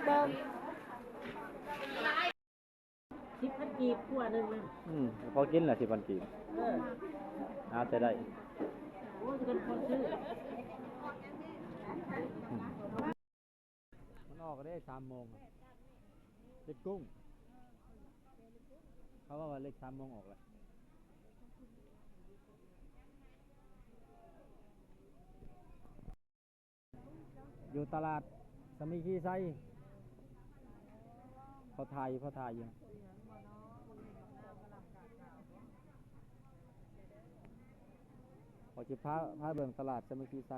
ສິບພັນກີບ ຂວດໜຶ່ງນະ. ອືມ ພໍກິນລະ ສິບພັນກີບ. ເອີ ຫາແຕ່ໄດ້. ໂອ້ຍ ເປັນພໍຊື້. ມັນອອກເດ້ ສາມໂມງ ເລກກຸ້ງ. ເຂົາເວົ້າວ່າເລກສາມໂມງອອກແລ້ວ. ຢູ່ຕະຫຼາດສາມັກຄີໄຊ. ເຂົາຖ່າຍຢູ່ ເຂົາຖ່າຍຢູ່. ເຂົາຊິພາ ພາເບິ່ງຕະຫຼາດສາມັກຄີໄຊ.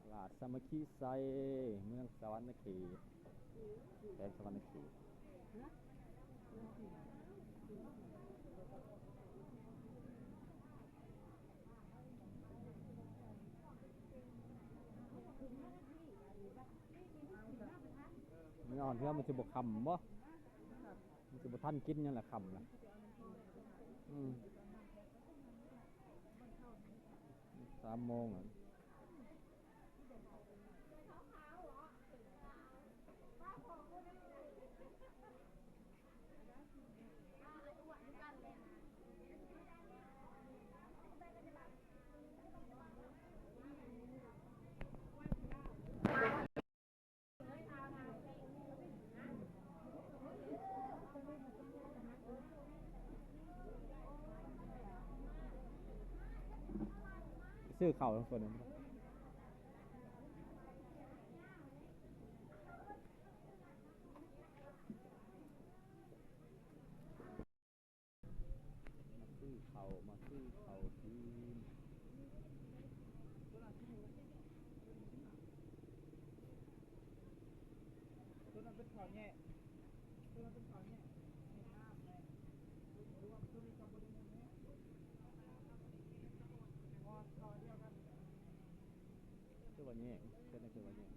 ຕະຫຼາດສາມັກຄີໄຊ ເມືອງສະຫວັນນະເຂດ ແຂວງສະຫວັນນະເຂດ. ມັນອ່ອນເທື່ອມັນຊິບໍ່ຄ່ຳບໍ່? ມັນຊິບໍ່ທັນກິນຫຍັງລະ ຄ່ຳລະ. ອືມ ສາມໂມງລະ. ຊື້ເຂົ້າທັງຄົນ. ມາຊື້ເຂົ້າ ມາຊື້ເຂົ້າກິນ. ໂຕນັ້ນເປັນເຂົ້າແຍກ ໂຕນັ້ນເປັນເຂົ້າແຍກ ແຍກນ້ຳແຫຼະ ໂຕນີ້ກໍບໍ່ໄດ້ແຍກ ເຂົ້າດຽວກັນ. ຄືວ່າແຍກ ເປັນຄືວ່າແຍກ.